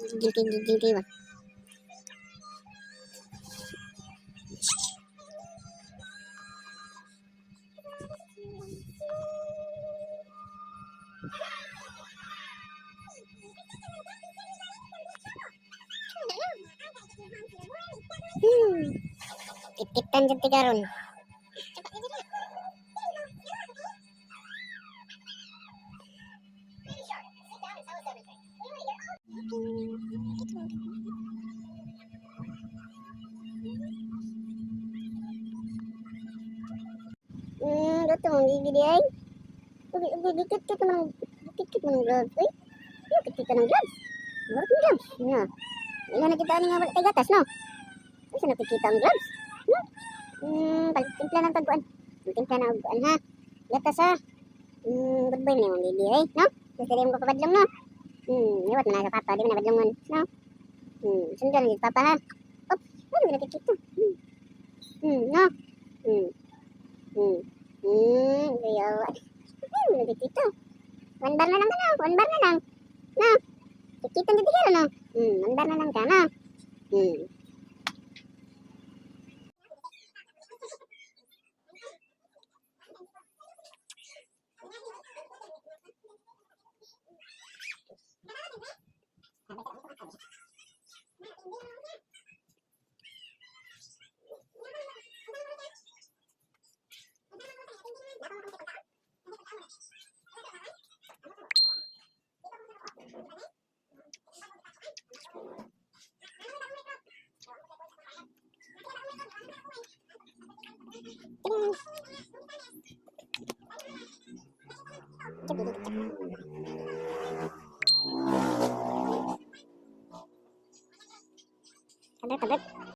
Gigil kay, gigil kay ba? Kitkitan jud ti karon. Gato mong gigi di ay. Ugi, ugi, gikit-kit man ang, gikit-kit man ang gloves, uy. Gikit-kit ng gloves. Wala kang gloves. Nga. Ila na kita ani nga wala tay gatas, no? Uy, saan nakikita ang gloves? No? Timpla ng tagpuan. Timpla ng tagpuan, ha? Gatas, ha? Good boy na yung baby, eh, no? Gusto rin mo papadlong, no? Iwat mo na sa papa, di mo na padlongon, no? Sundan na papa, ha? Oh, ano ba nakikita? No? Kaya, ano ba nakikita? 1 bar na lang ka, no? 1 bar na lang. No? Kikita na dito, no? 1 bar na lang ka, no? Tablet, tablet.